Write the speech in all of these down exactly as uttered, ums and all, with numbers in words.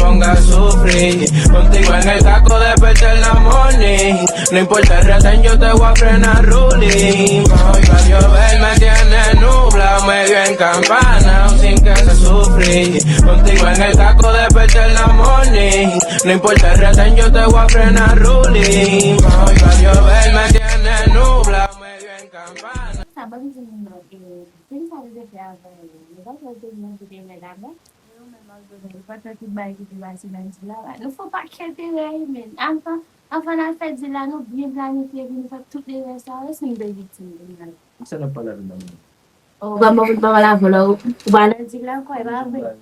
Ponga a sufrir. Contigo en el taco de perder la money. No importa el retén, yo te voy a frenar ruling. Pa' hoy va a llover, me tiene nubla, medio en campana, sin que se sufrir. Contigo en el taco de perder la money. No importa el retén, yo te voy a frenar ruling. Pa' hoy va a llover, me tiene nubla, medio en campana. Sa ban m di nou, eh, film sa yo te fè avan yo, yo pa fè film nan ki te mèt avan. Yo menm ak Donald, pandan tout bagay ki te pase nan dil la, nou fè yon pakèt erè wi, men. Anvan, anvan n al fè dil la, nou byen planifye, epi nou fè tout erè sa yo, si nou te viktim Donald. Sa n ap pale avè m nan men. Ou pa bon pou pa pale avè w la, ou pa nan dil la ankò, e pa vre?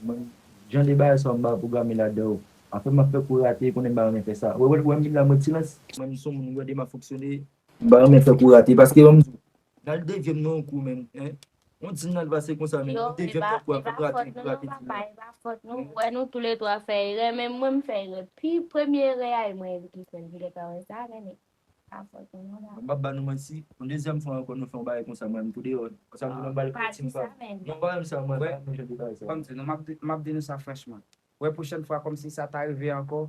Jan de bagay sa yo m pa pwograme ladan yo. Afè m ap fè kou rate, konnen m pa renmen fè sa. Wè, wè, wè m vin la, mwen silans. Mwen, m se yon moun, ou wè de m ap fonksyone. M pa renmen fè kou rate, paske ban m di w, n al devye m nan yon kou, menm, en. Yon dil n al pase konsa, menm. Yo, nou devye m nan kou, afè m rate, m rate dil la. E pa fòt nou, papa, e pa fòt nou. Ou wè nou toulètwa fè erè, menm mwen, m fè erè. Pi premye erè a, e mwen ki fè l, kilè pa wè sa, men. Pa fòt nou non, la. M p ap ba nou manti. Yon dezyèm fwa ankò, nou fè yon bagay konsa, mwen, m tou deyò. Konsa, m di nou, m ba l kritik, m pa. Non, m pa renmen sa, mwen, m pa renmen jan de bagay sa. Ban m di nou, m ap di, m ap di nou sa franchman. Wè, pwochèn fwa, kòmsi sa ta rive ankò,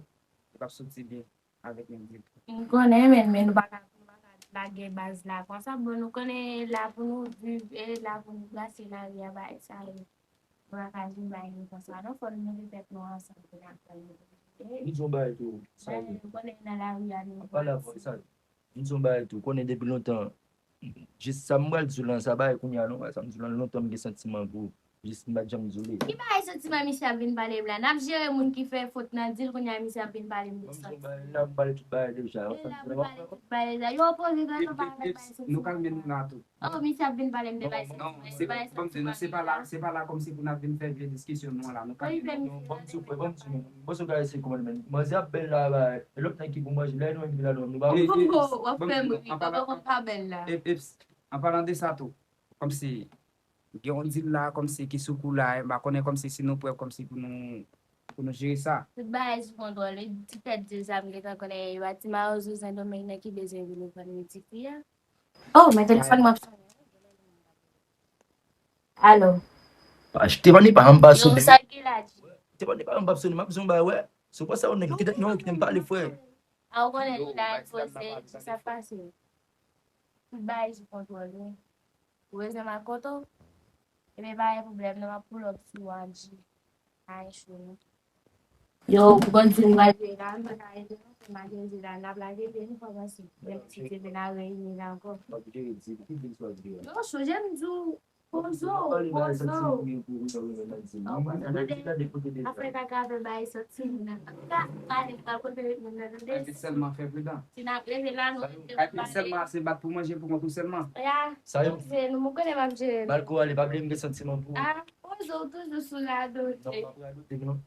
li p ap soti byen avèk menm dil. M konnen, men, men nou pa ka, nou pa ka lage baz la konsa. Bon, nou konnen la pou nou viv, e la pou nou brase lari a, bagay sa yo. Nou pa ka jwe bay nou konsa non, fò nou mete tèt nou ansanm pou n ap fè l. Nou di yon bagay tou, sa vre. Nou konnen nan lari a nou pale avè w, sa. Nou di yon bagay tou, konnen depi lontan, jis sa m pral di w lan, sa bagay kounye a non, sa m di w lan, lontan m gen santiman pou ou, jis m pa t janm di w li. Ki bagay santiman misye ap vin pale m la? N ap jere moun ki fè fot nan dil, kounye a misye ap vin pale m de santiman. Ban m di yon bagay, la m pale tout bagay deja. E la pou pale tout bagay deja. Yo poze tande yon bagay, bagay santiman. Nou kalme nou la tou. Oh, misye ap vin pale m de bay santiman, se bay santiman. Non, se pa la, se pa la kòmsi pou n ap vin fè vye diskisyon nou an la. Nou ka vin. Ban m di w, ban m di w, ban m di w, kòman l menm. Manzè ap bèl la, bay. E lòt nèg ki pou manje, lè nou menm ki la nou, nou pa. Oh, w ap fè m ri, papa konn pa bèl la. E, e, an palan de sa tou, kòmsi, gen yon dil la, kòmsi ki sou kou la, m pa konnen kòmsi si nou prè kòmsi pou nou, pou nou jere sa. Tout bagay sou kontwòl, wi, ti tèt dil sa m gentan konnen, e pa ti mawozo Sendomeng nan ki bezwen vin vann wi tifi a. Oh, men telefòn mwen ap sonnen. Alo. Ah, Stefani pa anba sonnen. Yo, sa ki la di? Stefani pa anba sonnen, m ap di yon bagay, wè. Se pou sa, ou nèg, kite, non, kite m pale, frè. A, ou konnen li la, li poze, sa pase. Tout bagay sou kontwòl, wi. Ou bezwen m ak kote w? Ebyen, pa gen pwoblèm, non, m ap pull up sou Angie. Ay, cho. Yo, ou konn si m pral jwe la, m pa ka rete non, se malgre jwe la, n ap lage pye nou fò panse. Menm si te vin a reyini la ankò. Yo, cho, jan m di w, poze w, poze w. Afè kaka avè bay sòti moun nan. Ka pale, pral kote moun nan, tande? Sèlman fè pridan. Si n ap rete la, nou rete. Sèlman se bat pou manje pou kont ou sèlman. Ya, se nou, mwen konnen m ap jere. Malko ale, pa bliye m gen santiman pou ou. Ah, poze w toujou sou radote. Non, m ap radote, non.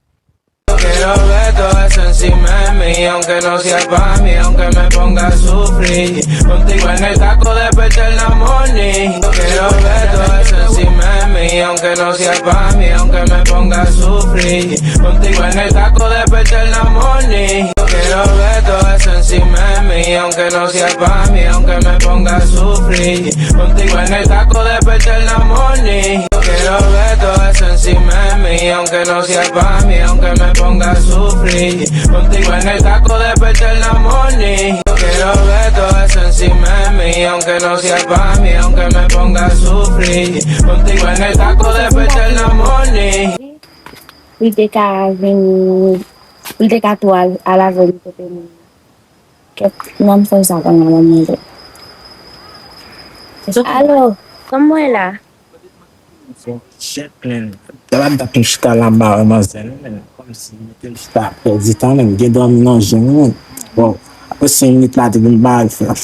Quiero ver todo eso encima de mí, aunque no sea pa' mí, aunque me ponga a sufrir. Contigo en el taco de perder la money. Quiero ver todo eso encima de mí, aunque no sea pa' mí, aunque me ponga a sufrir. Contigo en el taco de perder la money. Quiero ver todo eso encima de mí, aunque no sea pa' mí, aunque me ponga a sufrir. Contigo en el taco de perder la money. Quiero ver todo eso encima de mí, aunque no sea pa' mí, aunque me ponga a sufrir. Contigo en el taco de perder la money. Quiero ver todo eso encima de mí, aunque no sea pa' mí, aunque me ponga a sufrir. Contigo en el taco de perder la money. Li te ka vini, li te ka tou al, al avè m kote moun. Kèt, nan m fè sa kòman mwen menm tou. Alo, kòman w ye la? Chèk, menn. Tèlman m t ap chita la, m pa wè manzè non, menn. Kòmsi m te chita pèdi tan, menn. Gen dòmi nan je m, menn. Bon, apre senk minit la, depi m pa wè l,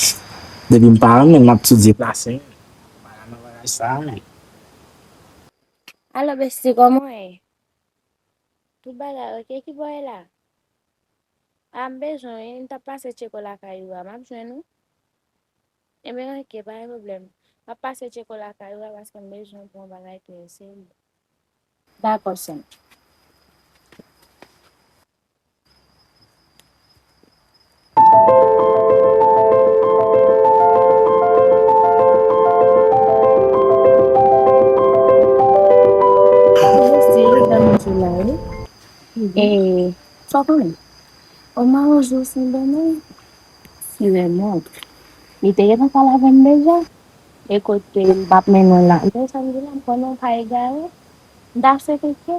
depi m pa wè l, menn, m ap tou deplase, menn. M pa nan bagay sa, menn. Alo, besti, kòman w ye? Tout bagay oke, ki bò w ye la? A, m bezwen w wi, m t ap pase tcheke w lakay ou a, m ap jwenn ou? Ebyen, oke, pa gen pwoblèm. M ap pase tcheke w lakay ou a paske m bezwen w pou yon bagay trè serye. Dakò, sè m. Mèsi, dam yo la, wi. E, Sa w konnen? O mwen yon jou Sendomeng, si renmond. Li te gentan pale avè m deja. E kote m p ap mennen w la. Men sa m di la, m konnen w pa egare. M ta swete ke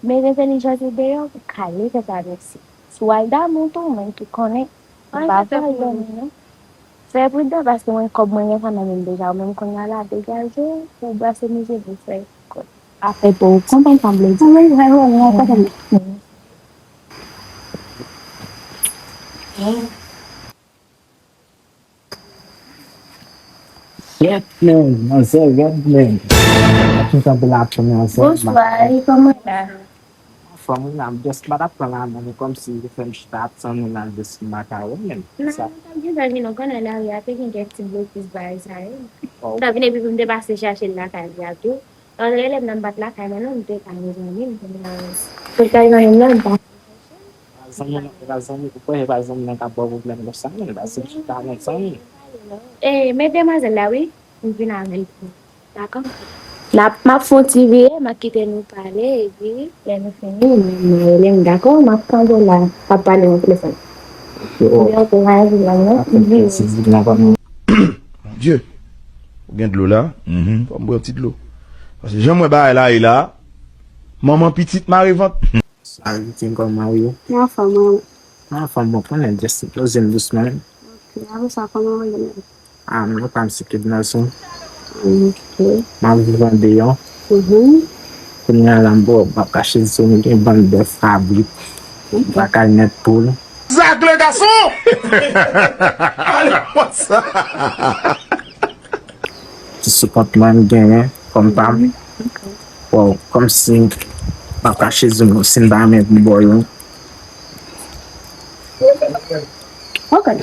met entèlijans ou deyò pou kale tèt a mesye. Si w al damou tou, mwen ki konnen, ou pa pral dòmi non. Fè pridan paske mwen kòb mwen gentan nan men m deja. Ou menm kounye a la, degaje w pou w brase mizye pou w fè kòb. Afè pa w konprann sa m vle di. Wi, wi, wi, wi, wi. Red man, manzè red man. Ap chita pou la pran manzè. Bonswa, e kòman la? Anfòm wi, m just pa t ap pran la men, men kòmsi li fè m chita ap tann ou la just m pa ka wè menm. Nan, sa mwen t ap gentan vin, ou konnen lari a te gen kèk ti blokis bagay sa yo. Oh. M t ap vin epi pou m te pase chache l lakay li a tou. Lè w te rele m nan m pa t lakay mwen non, m te ka mezanmi m, kounye a. Ou t kay zanmi m nan, m pa Zanmi nan, pa zanmi, ou kwè se pa zanmi nan k ap ba w pwoblèm konsa, men, paske m chita nan zanmi. E, men demwazèl la, wi, m vin avè l tou. Dakò? N ap, m ap fè yon ti vire, m ap kite nou pale, epi lè nou fini, m, m rele m, dakò? M ap tande w la, w ap pale nan telefòn. Ok, oh. Wi, ok, pa gen pwoblèm, non. M vire. Mon Dieu, ou gen dlo la? Mhm. Fò m bwè yon ti dlo. Paske jan m wè bagay la ye la, manman pitit mare vant. Sa Ricky, kòman w ye? Mwen anfòm, wi. Mwen anfòm, bon, konnen just poze m dousman. Ok, apre sa, kòman w ye menm? Ah, mwen pa m se Kid Nelson. Ok. M ap viv andeyò. Mhm. Kounye a la, m bon, m ap kache zo m gen bann bèf kabrit. Ok. M pa kay mèt poul. Zak le gason! Ale konsa! Ti sou kont mwen m genyen, kòm pa m. Bon, kòmsi m pa kache di nou, si m pa renmen pou m ba w youn. Ok. An,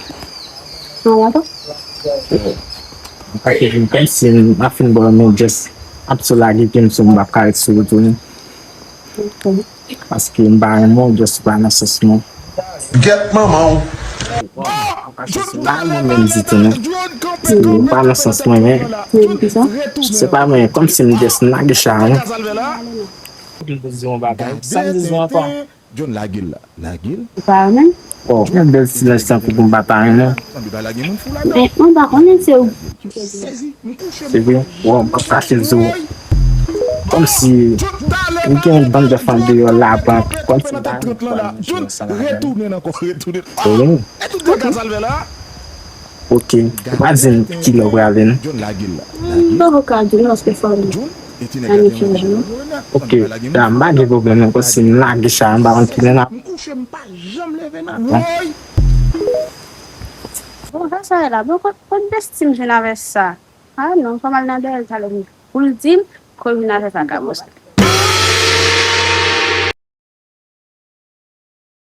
w ap. M pa kache di nou, kòmsi m pa fin ba w youn, just ap sou lage ke m sou m p ap ka ret sou retounen. Ok. Paske m pa renmen w, just pa nan sans mwen. Gèt manman w. Bon, John pa renmen ditou non. John kanpe kòm mèt pandan twa jou la. John retounen. Se pa mwen, kòmsi m just lage cha a, non. Pou m te di yon bagay. Sa m di ankò. John lage l la. Lage l. Ou pa renmen? Bon, yon bèl silans tankou pou m pa pa renmen. Tankou pa lage moun fou ladan. Men, mwen pa konnen se ou ki te di. Sezi. Se vre, wè, m p ap kache l sou ou. Kòmsi m gen yon bann bèf andeyò la, ban, kòmsi m pa renmen pou al nan jwe ansanm avè m. Retounen ankò, retounen. Wi. E tout dega sa l fè la? Ok, ou pa di m kilè w prale, non? M poko ka di w, non, paske fò m planifiye, non. Ok, la, m pa gen pwoblèm, non, kòmsi m lage cha, m pa konn kilè n ap. M kouche, m pa janm leve nan. Woy! Bon, sa sa ye la? Bon, kot, kot besti m jwenn avè sa? Ah non, fò m al nan dèyè l talè pou l di m kote m nan fè sa ka monchè.